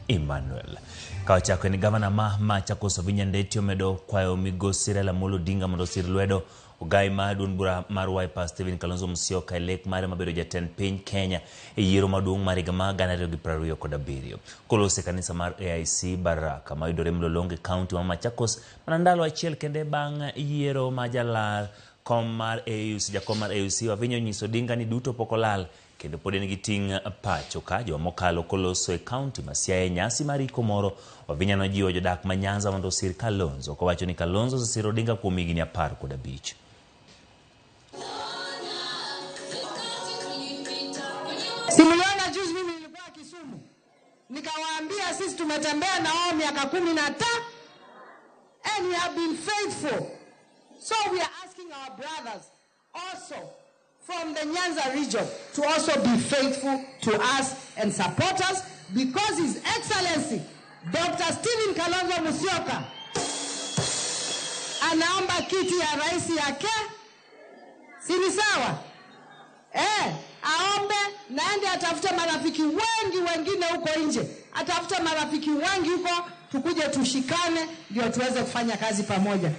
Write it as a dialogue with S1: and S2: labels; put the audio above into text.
S1: Emmanuel. Kawachako ni gavana ma Machakos Wavinya Ndeti omedo kwayo migosi Raila Amolo Odinga mondo osir lwedo ogai mar duond bura mar Wiper Stephen Kalonzo Musyoka e lek mare mabedo jatend piny Kenya e yiero maduong' mar higa mar 2027. Koloso e kanisa mar AIC Baraka mayudore Mlolongo e kaunti ma Machakos mana ndalo achiel kende bang' yiero ma jalar kom mar AUC jakom mar AUC Wavinya onyiso Odinga ni duto pok olal kendo pod en gi ting' pacho ka juma mokalo koloso e kaunti ma Siaya e nyasi mar iko moro. Wavinya nojiwo jodak ma Nyanza mondo osir Kalonzo kowacho ni Kalonzo osesiro Odinga kuom higni 15.
S2: Simuliona juzi mimi nilikuwa Kisumu, nikawaambia sisi tumetembea na wao miaka 15 and we have been faithful. So we are asking our brothers also from the Nyanza region to also be faithful to us and support us, because His Excellency Dr. Stephen Kalonzo Musyoka anaomba kiti ya rais yake, si ni sawa? Aombe naende atafute marafiki wengi wengine huko nje, atafute marafiki wengi huko, tukuje tushikane ndio tuweze kufanya kazi pamoja.